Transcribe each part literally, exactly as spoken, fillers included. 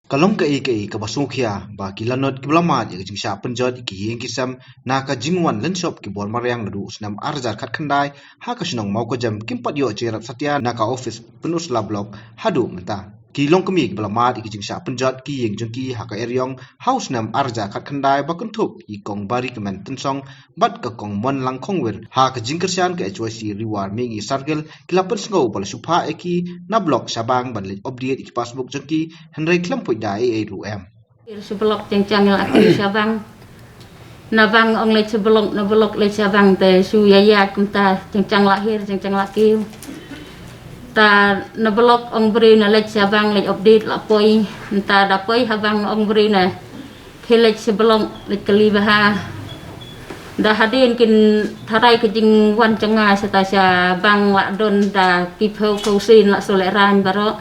Ka long kaei kaei kaba sngewkhia ba ki lanot kiba la mad ïa ka jingshah pynjot ïa ki ïing ki sem na ka jingwan lynshop ki bor mariang naduh u snem ar hajar khatkhyndai ha ka shnong Mawkajam kim pat ïoh jingïarap satia na ka office Pynursla Block haduh mynta. Ki longkmie kiba la mad ïa ki jingshah pynjot ki ïing jong ki ha ka eriong ha u snem ar hajar khatkhyndai ba kynthup i Kong Barikmen Tynsong bad ka Kong Monlang Khongwir ha ka jingkyrshan ka H Y C Ri War Mihngi Circle, ki la pynsngew ba la shu phah ïa ki na block Shawbang ban leit update ïa ki passbook jong ki, hynrei khlem poi da ei ei ruh em. Hiar sha block jeng jang la kiew Shawbang. Na bang ong leit sha block, na block leit Shawbang te shu ïa ïa kumta jeng jang la hiar jeng jang la kiew. Ta na block ong briew na leit Shawbang leit update la poi. Nta da poi ha bang ong briew na phi leit sha block leit kylli bha. Da hadien kin tharai ka jingwan jong nga sha ta Shawbang la don da ki phew phew sien la shu lehraiñ baroh.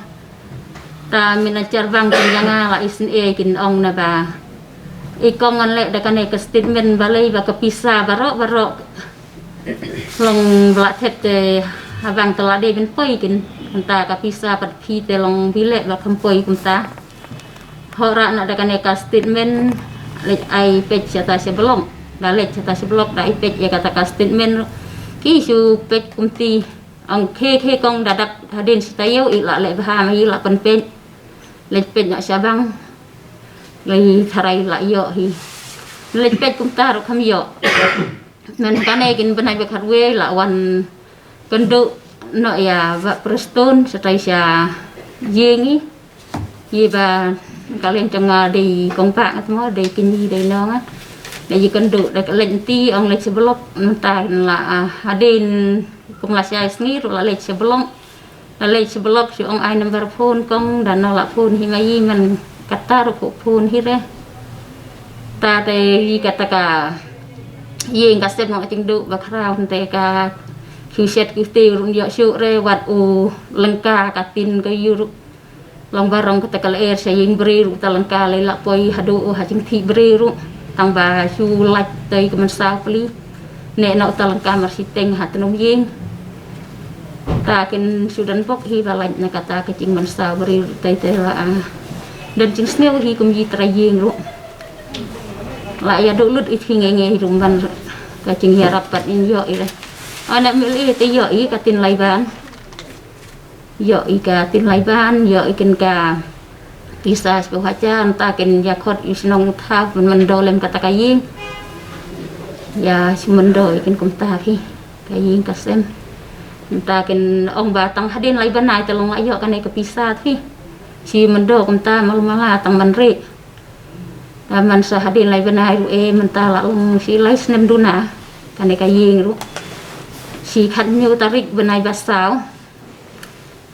Ta manager bang kin ïa nga la isynei kin ong na ba i kong ngan leh da kane ka statement balei ba ka pisa baroh baroh long ba la thep te ha bang te la dei ban poi kin. Nta ka pisa pat phi te long bi leh ba kham poi kumta. Hok rah noh da kane ka statement leit ai peit sha ta sha block. Da leit sha ta sha block da ai peit ïa kata ka statement. Ki shu peit kumti. Ong khe khe kong da dak hadien shi taïew i la leh bha ma i la pynpeit. Leit peit noh Shawbang. Leit tharai la ïoh hi. Leit peit kumta ruh kham ïoh. Mynta kane kin bnai ba khatwei la wan kynduh noh ïa Bah Prestone shatai sha ïing i. Ïa ba ka liang jong nga dei kong Bah ngat mo dei kñi dei nong ah. Dei ïa kynduh da ka leit nti ong leit sha block mynta la ah, hadien kum la shai sngi ruh la leit sha block. La leit sha block shu ong ai number phone kong da no la phone hi ma i man kata ruh phone hi re. Ta te i kata ka ïing ka sep noh jingduh ba khraw te ka khiew shet khiew tiew ruh ïoh shuh re wat u lyngka ka tin ka ïu ruh. Long barong kata ka lyer sha ïing briew ruh ta lyngka lei la poi haduh u ha jingthih briew ruh. Tang ba shu lait tei ka mynsaw pli. Ne na uta lyngka mar siteng ha tnum ïing. Ta kin shu don bok hi ba lait na kata ka jingmynsaw briew tei tei la ah. Don jingsngew hi kum i trai ïing ruh. La ïa duh lut i thi nge nge hi ruh ban ka jingïarap pat in ïoh i re. Ana mil i te ïoh i ka tin lai ban. Ïoh i ka tin lai ban, ïoh i kin ka pisa spah hajar, nta kin ïa khot i shnong tha, man man do lem kata ka ïing. Ïa shi man do i kin kumta phi, ka ïing ka sem. Nta kin ong ba tang hadien lai ban ai ta long la ïoh kane ka pisa phi. Shi man do kumta malu mala tang man re. Ta man sa hadien lai ban ai ruh e, mynta la long shi lai snem duna. Kane ka ïing ruh. Shi khat hynñiew tarik ban ai ba saw.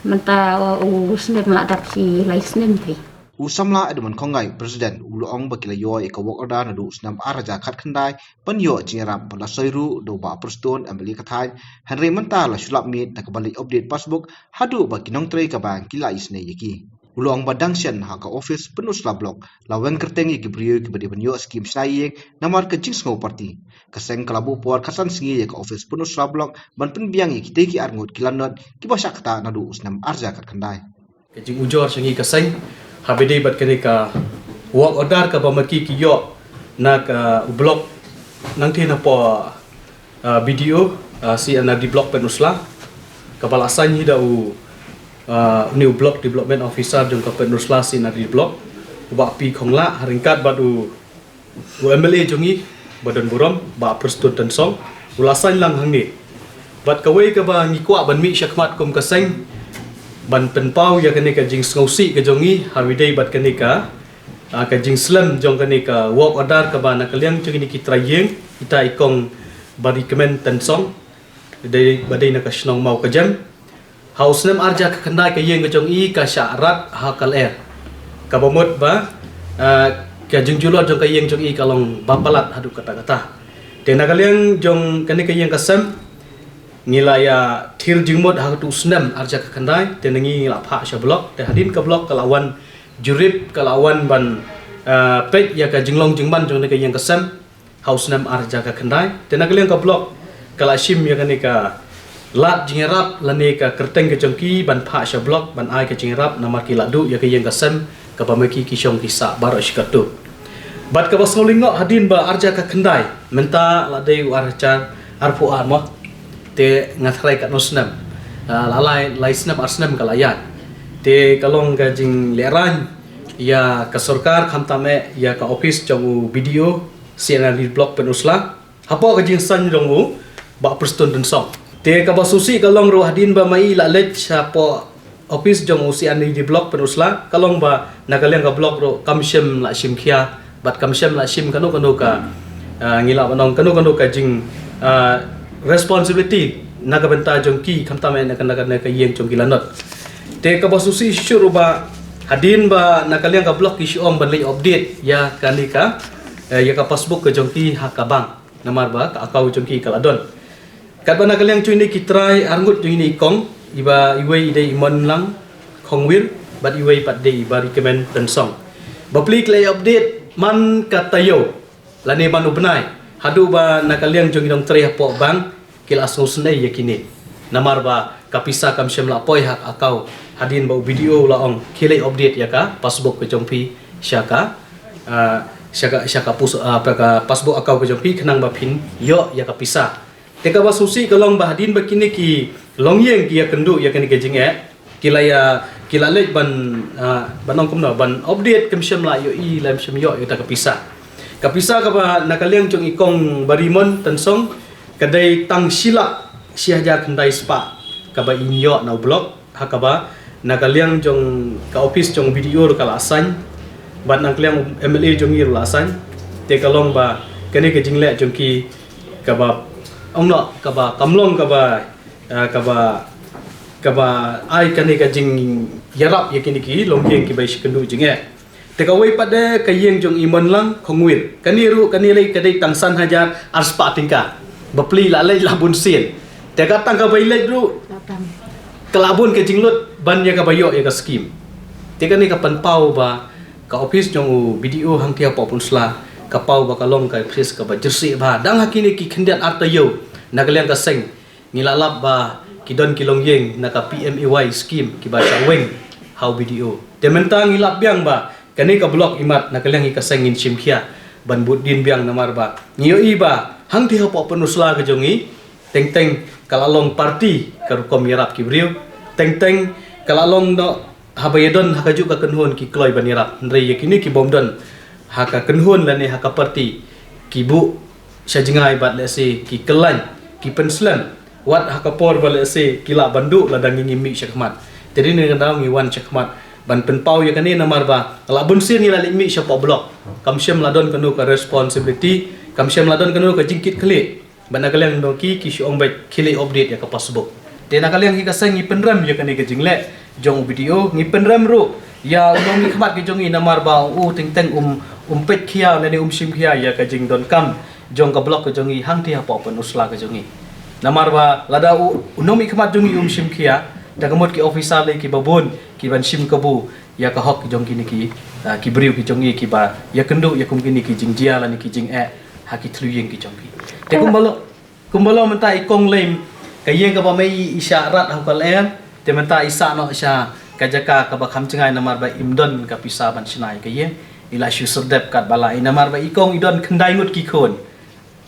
Mynta u snem la dap shi lai snem phi. U samla Edmund Khongngai, President, u la ong ba ki la ïoh ïa ka work order naduh u snem ar hajar khatkhyndai ban ïoh jingïarap bad la soi ruh da u Bah Prestone M L A ka thaiñ, hynrei mynta la shu lap miet da kaba leit update passbook haduh ba ki nongtrei ka bank ki la isynei ïa ki. U la ong ba dang shen ha ka office Pynursla Block la weng kyrteng ïa ki briew kiba dei ban ïoh skim shna ïing namar ka jingsngew party. Ka seng ka la buh por khatsan sngi ïa ka office Pynursla Block ban pynbiang ïa kitei ki arngut ki lanot kiba shah ktah naduh u snem ar hajar khatkhyndai. Ka jingujor sha ngi ka seng haba dei bad kane ka work order kaba ma ki ki ïoh na ka u block nangtei na po, ah, B D O, ah, C and R D Block Pynursla. Kaba la sign hi da u, ah, une u Block Development Officer jong ka Pynursla C and R D Block, u Bah P Khonglah, ha ryngkat bad u, u M L A jong ngi, ba don burom, Bah Prestone Tynsong, u la sign lang hangne. Bad kawei kaba ngi kwah ban mih shakhmat kum ka seng, ban pynpaw ïa kane ka jingsngewsih ka jong ngi, haba dei bad kane ka, ah, ka jingslem jong kane ka work order kaba na ka liang jong kine ki trai ïing, ita i kong Barikmen Tynsong, dei ba dei na ka shnong Mawkajam. Ha u snem ar hajar khatkhyndai ka ïing ka jong i ka shah rat ha ka lyer. Kaba mut ba, ah, ka jingjulor jong ka ïing jong i ka long ba palat haduh katta katta. Te na ka liang jong kane ka ïing ka sem, ngi la ïa thir jingmut ha kato u snem ar hajar khatkhyndai, te na ngi ngi la phah sha block, te hadien ka block ka la wan jurip, ka la wan ban, ah, peit ïa ka jinglong jingman jong kane ka ïing ka sem. Ha u snem ar hajar khatkhyndai, te na ka liang ka block ka la shim ïa kane ka lad jingïarap lane ka kyrteng ka jong ki ban phah sha block ban ai ka jingïarap namar ki la duh ïa ka ïing ka sem Kaba ma ki ki shong ki sah baroh shi katto. Bad kaba sngewlyngngoh hadien ba arhajar khyndai, mynta la dei u arhajar arphew ar mo. Te nga tharai katno snem. Ah, la lai, lai snem ar snem ka la ïaid. Te ka long ka jinglehrain ïa ka sorkar khamtam eh ïa ka office jong u B D O C and RD Block Pynursla. Hapoh ka jingsan jong u Bah Prestone Tynsong. Te kaba sngewsih ka long ruh hadien ba ma i la leit shapoh office jong u C and RD Block Pynursla, ka long ba na ka liang ka block ruh kam shym la shim khia bad kam shym la shim kano kano ka, ah, ngi lah ban ong kano kano ka jing, ah, responsibility na ka bynta jong ki khamtam eh na ka, na ka, na ka ïing jong ki lanot. Te kaba sngewsih shuh ruh ba hadien ba na ka liang ka block ki shu ong ban leit update ïa kane ka, eh, ïa ka passbook ka jong ki ha ka bank. Namar ba ka account jong ki ka la don. Katba na ka liang jong ine ki trai arngut jong ine i kong, iba iwei i dei i Monlang Khongwir bad iwei pat dei i Barikmen Tynsong. Bapli ki la update man ka taïew lane man u bnai, haduh ba na ka liang jong i nongtrei hapoh bank ki la sngewsynei ïa kine. Namar ba ka pisa kam shym la poi ha ka account hadien ba u B D O u la ong khie leit update ïa ka passbook ka jong phi sha ka, ah, sha ka, sha ka pus-, ah, ka passbook account ka jong phi khnang ba phin ïoh ïa ka pisa. Te kaba sngewsih ka long ba hadien ba kine ki longïing ki ïakynduh ïa kane ka jingeh, ki la ïa, ki la leit ban, ah, ban ong kumno, ban update, kam shym la ïohi, la shym ïoh ïa ka pisa. Ka pisa kaba na ka liang jong i kong Barimon Tynsong ka dei tang shi lak shi hajar khyndai spah kaba i ïoh na u block, ha kaba na ka liang jong ka office jong B D O ruh ka la sign bad na ka liang M L A jong i ruh la sign. Te ka long ba kane ka jingleh jong ki kaba ong noh kaba kam long kaba, ah, kaba, kaba ai kane ka jingïarap ïa kine ki longïing kiba shikynduh jingeh. Te kawei pat de ka ïing jong i Monlang Khongwir, kane ruh kane lei ka dei tang san hajar ar spah tyngka. Bapli la leit la bun sien. Te ka tang kaba i leit ruh ka la bun ka jinglut ban ïa kaba ïoh ïa ka skim. Te kane ka pynpaw ba ka office jong u B D O hangtei hapoh Pynursla ka paw ba ka long ka office kaba jyrsieh bha. Dang ha kine ki khyndiat ar taïew na ka liang ka seng ngi la lap ba ki don ki longïing na ka P M A Y scheme kiba shah weng ha u B D O. Te mynta ngi lap biang ba kane ka block imat na ka liang i ka seng ngin shim khia ban bud dien biang namar ba ngi ïohi ba hangtei hapoh Pynursla ka jong i teng teng ka la long party ka rukom ïarap ki briew, teng teng ka la long noh haba ïadon ha kajuh ka kynhun ki kloi ban ïarap, hynrei ïa kine ki bym don ha ka kynhun lane ha ka party ki buh sha jngai bad lehse ki kyllain, ki pynslem wat ha ka por ba lehse ki lah ban duh lada ngi ngim mih shakhmat. Te dei na ka daw ngi wan shakhmat ban pynpaw ïa kane namar ba la bun sien ngi la leit mih shapoh block, kam shym la don kano ka responsibility, kam shym la don kano ka jingkit khlieh. Bad na ka liang jong ki ki shu ong beit khie leit update ïa ka passbook. Te na ka liang hi ka seng ngi pynrem ïa kane ka jingleh jong u B D O, ngi pynrem ruh ïa u nongmihkhmat ka jong i namar ba u teng teng um, um peit khia lane um shim khia ïa ka jingdonkam jong ka block ka jong i hangtei hapoh Pynursla ka jong i. Namar ba lada u, u nongmihkhmat jong i um shim khia, da ka mut ki officer lei kiba bun ki ban shim kabu ïa ka hok jong kine ki, ah, ki briew ki jong i kiba ïakynduh ïa kum kine ki jingjia lane ki jingeh ha ki thliew ïing ki jong ki. Te kumba long, kumba long mynta i kong Leim, ka ïing kaba ma i i shah rat ha u Kal Em, te mynta i sah noh sha ka jaka kaba kham jngai namar ba im don ka pisa ban shna ïa ka ïing. I la shu serdep katba la i namar ba i kong i don khyndai ngut ki khun.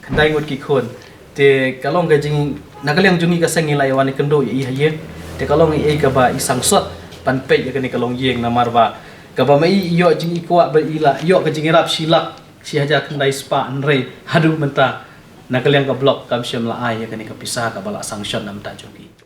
Khyndai ngut ki khun. Te ka long ka jing, na ka liang jong i ka seng i la ïa wan ïakynduh ïa i ha ïing. Te ka long i ei kaba i sangsot ban peit ïa kane ka longïing namar ba kaba ma i i ïoh jingïakwah ba i la ïoh ka jingïarap shi lak shi hajar khyndai spah, hynrei haduh mynta na ka liang ka block kam shym la ai ïa kane ka pisa kaba la sanction na bynta jong i.